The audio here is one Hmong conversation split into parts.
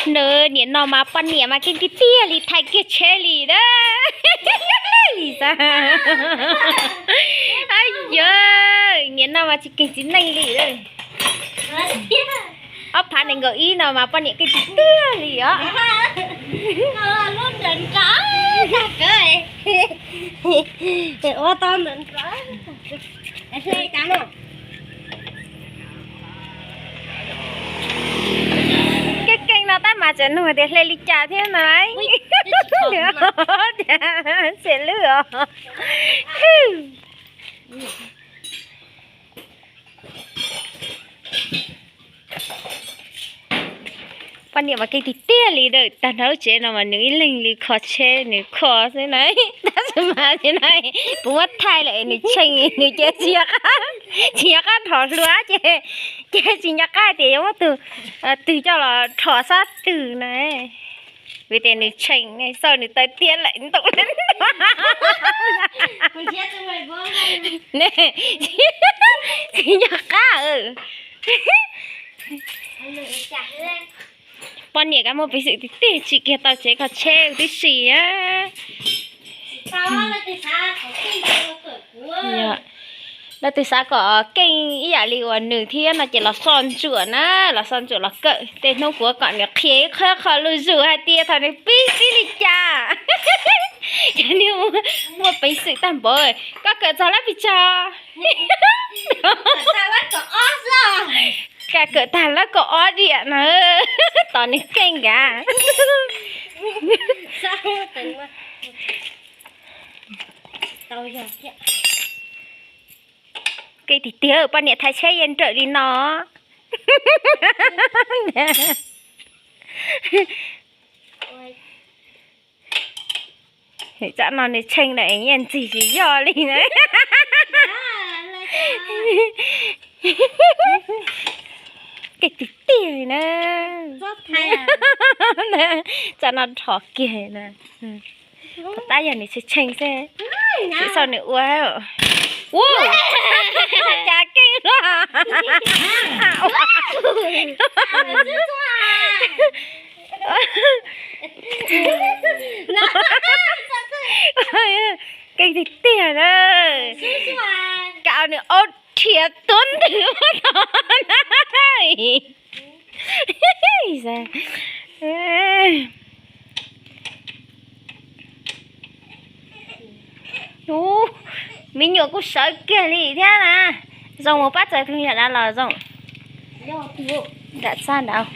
Nws niam no mas poj niam mas keej tiag tiag li, thaiv kiag tsheb li na. Li xav. Yawg, niam no mas tsis keeg txiv neej li. Ob phav nees nkaum ib no mas poj niam keej tiag tiag li os. Keej keej no tab mas tseem nug tias hle li cas thiab na. Xiam lwb os. Poj niam mas keej tiag tiag li, tag nrho lub tsev no mas nws ib leeg li kho tsheb nws kho xwb na. Tab sis mas no kuv muab thaij lawm nws tshee, nws ces tsis nco qab, tsis nco qab rhom hlua ces, ces tsis nco qab tias yuav muab tus twg coj los rhom sab twg na. Vim tias nws tshee, xauj nws taw tiab lawm ntau. Tsis nco qab. Poj niam kab muaj peev xwm tiag tiag tsim kiag tau tsev kho tsheb tib si. Leej twg xav kom keej ib yam li uas nws thiab no ces los soj ntsuam na, los soj ntsuam los kawm. Tej hnub kuv kom nws qhia ib qho qhov lus zus hais tias thaum nws pib pib li cas. Ces nws muaj peev xwm tag npaum. Koj kawm txog lab pis tsawg? Koj kawm tag lab kaum ob diam na, tos nws keej nkav. Keej tiag tiag, poj niam thaiv tsheb yeej nrawm li no. Tsam no nws tshee lawm yeej ntxig tsis yog li na. Keej tiag tiag na. Tsam no dhos kiag na. Tab yog nws tshee tshee xwb, tsis xav nws ua. Ua cas keej luaj. Keej tiag tiag na. Kav nws aub rhiav tuab ntwg no na. Ub, me nyuam kuj sawv kiag li thiab na. Zoo mus pab txawv tus yam dab los zoo. Nram txaj nrad.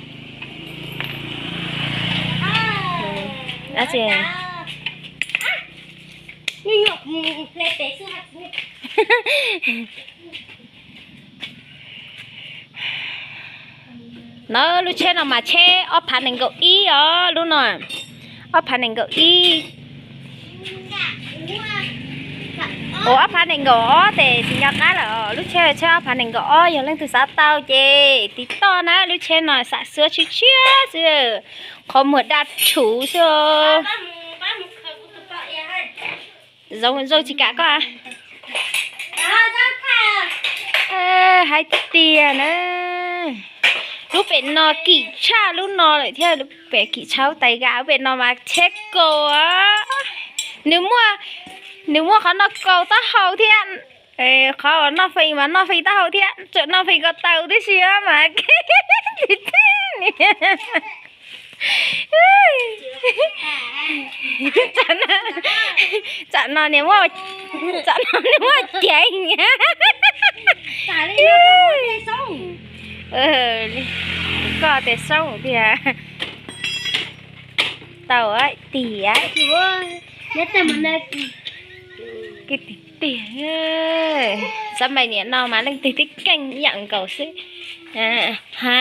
No lub tsheb no mas tsheb ob phav nees nkaum ib os lub no. Ob phav nees nkaum ib. Ua ob phav nees nkaum ob tes tsis nco qab lawm. Lub tsheb tsheb ob phav nees nkaum ob, yog leej twg xav tau ces tiv toj na. Lub tsheb no xam xuab tshiab tshiab xwb, qhov muag daj rhuv xwb. Zoo zoo tsis kam koj. Hais tias na, lub pem no kim tshaj lub no lawm thiab, lub pem kim tshaj lub tais ga, lub pem no mas tsheb kaus. Nws muaj, nws muaj qhov noj kaus taub hau thiab, qhov noj feem mas noj feem taub hau thiab, tseem noj feem ko taw tib si mas. Tsam no, tsam no nws muaj, tsam no nws muaj ceev. Koj tes soob tiag. Tau tiag. Keej tiag tiag. Xav npaim niam no mas leej twg twb keej ib yam nkaus xwb. Ha.